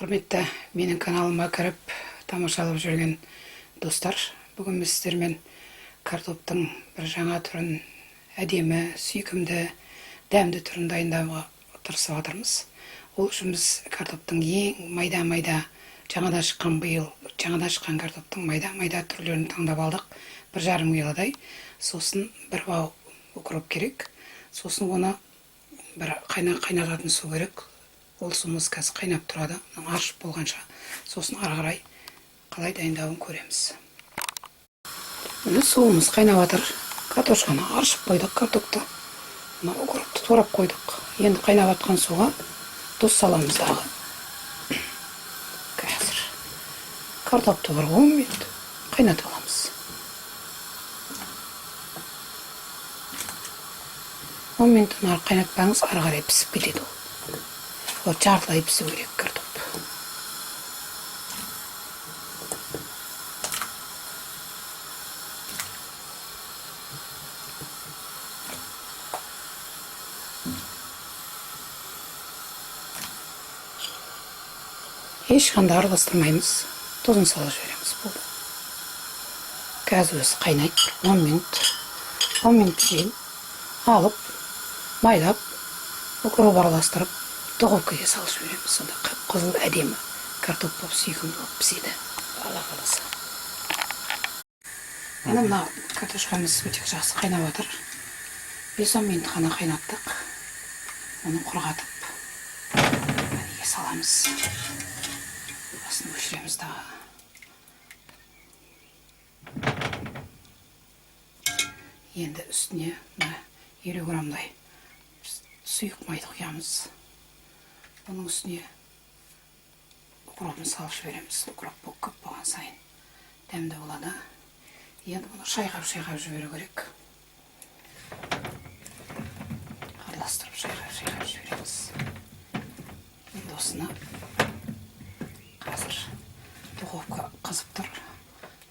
Құрметті менің каналыма кіріп тамашалап жүрген достар, бүгін біз сіздермен картоптың бір жаңа түрін, әдемі, сүйкімді, дәмді түрін дайындауға тырысып жатырмыз. Ол үшін біз картоптың ең майда-майда, жаңадан шыққан, биыл жаңадан шыққан картоптың майда-майда түрлерін таңдап алдық, 1,5 килодай. Сосын бір бау укроп керек, сосын оны бір қайнататын су керек. Ол суымыз қазір қайнап тұрады, аршып болғанша. Сосын ары қарай қалай дайындауын көреміз. Міне, суымыз қайнап жатыр. Картошканы аршып қойдық, картопты, мына укропты турап қойдық. Енді қайнап жатқан суға тұз саламыз дағы. Қазір картопты бір 10 минут қайнатып аламыз. 10 минуттан ары қайнатпаңыз, ары қарай пісіп кетеді ол. Ол жартылай пісу керек картоп. Ешқандай араластырмаймыз, тұзын салып жібереміз, болды. Қазір өзі қайнайды 10 минут. 10 минут кейін алып, майлап, укроп араластырып, духовкаға салып жібереміз. Сонда қып қызыл әдемі картоп болып, сүйкімді болып піседі, Алла қаласа. Міне, мына картошкамыз өте жақсы қайнап жатыр. 5-10 минут қана қайнаттық. Оны құрғатып, неге саламыз, басын өшіреміз дағы. Енді үстіне мына 50 граммдай сұйық майды құямыз. Оның үстіне укропын салып жібереміз. Укроп көп болған сайын дәмді болады. Енді бұны шайқап шайқап жіберу керек. Араластырып, шайқап шайқап жібереміз. Енді осыны қазір, духовка қызып тұр,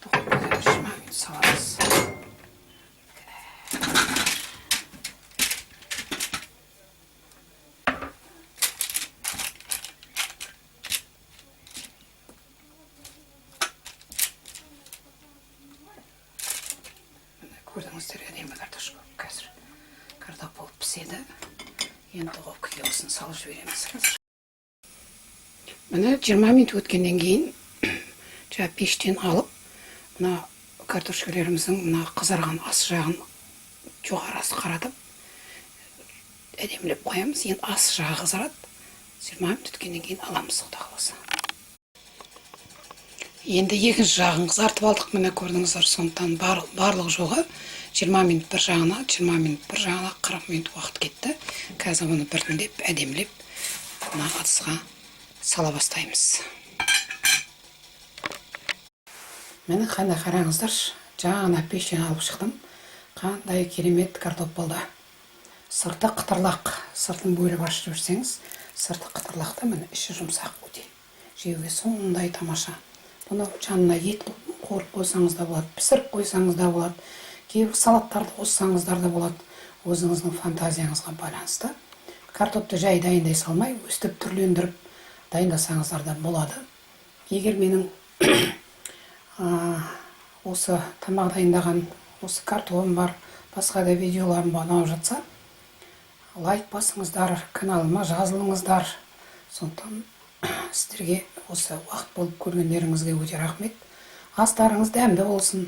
духовкаға бір 20 минут саламыз. Міне, көрдіңіздер, әдемі картошка болып, қазір картоп болып піседі. Енді духовкаға осыны салып жібереміз қазір. Міне, 20 минут өткеннен кейін жаңа пештен алып, мына картошкалеріміздің мына қызарған ас жағын жоғары қаратып, әдемілеп қоямыз. Енді ас жағы қызарады. 20 минут өткеннен кейін аламыз, құдай қаласа. Енді екінші жағын қызартып алдық, міне, көрдіңіздер. Сондықтан барлық жоғы 20 минут бір жағына, 20 минут бір жағына, 40 минут уақыт кетті. Қазір оны біртіндеп әдемілеп мына ыдысқа сала бастаймыз. Міне, қандай, қараңыздаршы, жаңа ғана пештен алып шықтым. Қандай керемет картоп болды! Сырты қытырлақ, сыртын бөліп ашып жіберсеңіз, сырты қытырлақ та, міне, іші жұмсақ, өте жеуге сондай тамаша. Бұны жанына ет қуырып қойсаңыз да болады, пісіріп қойсаңыз да болады, кейбір салаттарды қоссаңыздар да болады, өзіңіздің фантазияңызға байланысты. Картопты жай дайындай салмай, өстіп түрлендіріп дайындасаңыздар да болады. Егер менің осы тамақ дайындаған, осы картобым бар, басқа да видеоларым ұнап жатса, лайк басыңыздар, каналыма жазылыңыздар. Сондықтан сіздерге осы уақыт болып көргендеріңізге өте рахмет. Астарыңыз дәмді болсын!